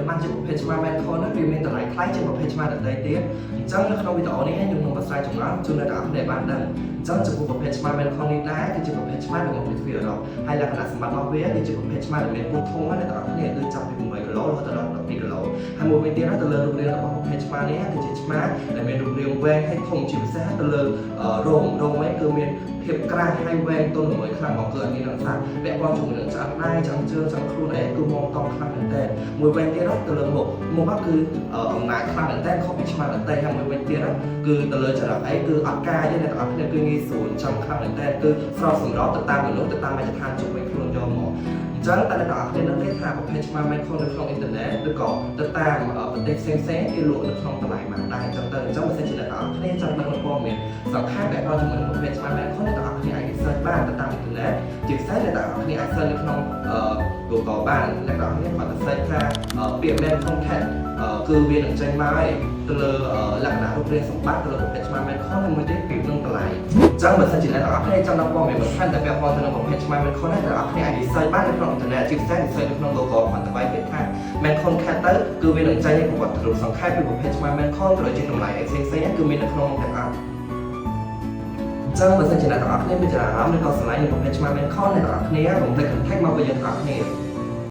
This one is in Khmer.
បានជាប្រភេទឆ្មា Maine Coon ហ្នឹងវាមានតម្លៃថ្លៃជាងប្រភេទឆ្មាដទៃទៀតអញ្ចឹងនៅក្នុងវីដេអូនេះខ្ញុំនឹងបកស្រាយចម្លើយជូនអ្នកទាំងអស់គ្នាបានដឹងអញ្ចឹងចំពោះប្រភេទឆ្មា Maine Coon នេះដែរគឺជាប្រភេទឆ្មាដែលមកពីទ្វីបអឺរ៉ុបហើយលក្ខណៈសម្បត្តិរបស់វាគឺជាប្រភេទឆ្មាដែលមានពូជធំណាស់អ្នកទាំងអស់គ្នាគឺចាប់ពី8គីឡូរហូតដល់12គីឡូហើយមួយវិញទៀតទៅលើរូបរាងរបស់ប្រភេទឆ្មានេះគឺជាឆ្មាដែលមានរូបរាងវែងហើយធំជាពិសេសទៅលើរោមរោមឯងគឺមានភាពក្រាស់ហើយវែងទន់ល្មើយខ្លាំងមកគឺអត់មាននឹងសាពាក់ព័ន្ធជាមួយនឹងឆ្អឹងដៃឆ្អឹងជើងឆ្អឹងខ្លួនអីគឺមកតង់ខ្លាំងមែនតើមួយវិញទៀតទៅលើមុខមុខគឺអំណាចខ្លាំងមែនតើខុសពីឆ្មាដទៃហើយមួយវិញទៀតគឺទៅលើចរិតអីគឺអត់កាយទេអ្នកទាំងអស់គ្នាគឺងាយស្រួលចំខ្លាំងមែនតើគឺស្របសម្របទៅតាមមនុស្សទៅតាមមជ្ឈដ្ឋានជុំវិញខ្លួនយកមកអញ្ចឹងតើអ្នកទាំងអស់គ្នានឹងទេថាប្រភេទឆ្មា Maine Coon នៅក្នុងអ៊ីនធឺណិតឬក៏ទៅតាមប្រទេសផ្សេងផ្សេងគេលក់នៅក្នុងតម្លៃប៉ុន្មានដែរអញ្ចឹងទៅអញ្ចឹងបើសិនជាអ្នកទាំងអស់គ្នាចង់ដឹងព័ត៌មានសំខាន់ពាក់ព័ន្ធជាមួយនឹងប្រភេទឆ្មា Maine Coon អ្នកទាំងអស់គ្នាអាច research បានទៅតាមអ៊ីនធឺណិតជាពិសេសអ្នកទាំងអស់គ្នាអាច search នៅក្នុង Google បានអ្នកទាំងអស់គ្នាគ្រាន់តែ search ថាពាក្យ Maine Coon cat គឺវានឹងចេញមកហើយទៅលើលក្ខណៈរូបរាងសម្បត្តិទៅលើប្រភេទឆ្មា Maine Coon ហើយមួយទៀតពីនឹងតម្លៃអញ្ចឹងបើសិនជាអ្នកទាំងអស់គ្នាចង់ដឹងព័ត៌មានបន្ថែមតែពាក់ព័ន្ធទៅនឹងប្រភេទឆ្មា Maine Coon អ្នកទាំងអស់គ្នាអាច research បាននៅក្នុងអ៊ីនធឺណិតជាពិសេស research នៅក្នុង Google គ្រាន់តែវាយពាក្យថា Maine Coon cat ទៅគឺវានឹងចេញឲ្យប្រវត្តិរូបសង្ខេបពីប្រភេទឆ្មា Maine Coon ក៏ដូចជាតម្លៃអីផ្សេងៗគឺមាននៅក្នុងទាំងអស់អញ្ចឹងបើសិនជាអ្នកទាំងអស់គ្នាមានចំណាប់អារម្មណ៍ឬក៏ស្រឡាញ់នឹងប្រភេទឆ្មា Maine Coon អ្នកទាំងអស់គ្នាកុំភ្លេច contact មកវិញយើងទាំងអស់គ្នា។